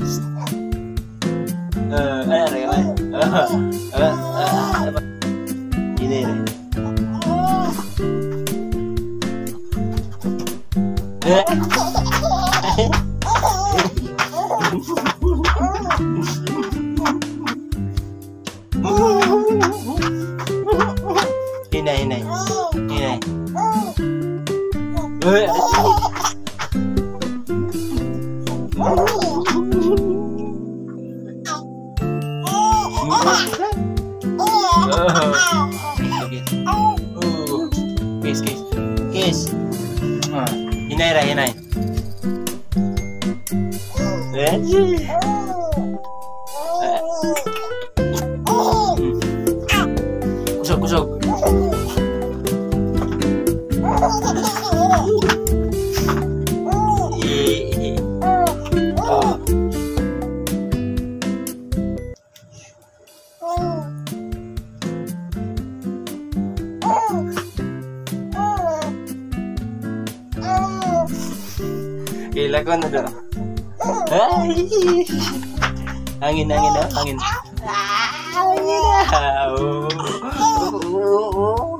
Ay, ay, ay. Hinay, hinay. Hinay, hinay. Hinay. Oh. Kiss, kiss. Kiss. Hinay ra, hinay. Kusog, kusog. Oh. Okay, lakon na doon. Ay! Angin, angin na, angin. Angin na. Oh. Oh.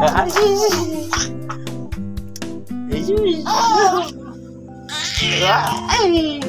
Ay! Ay!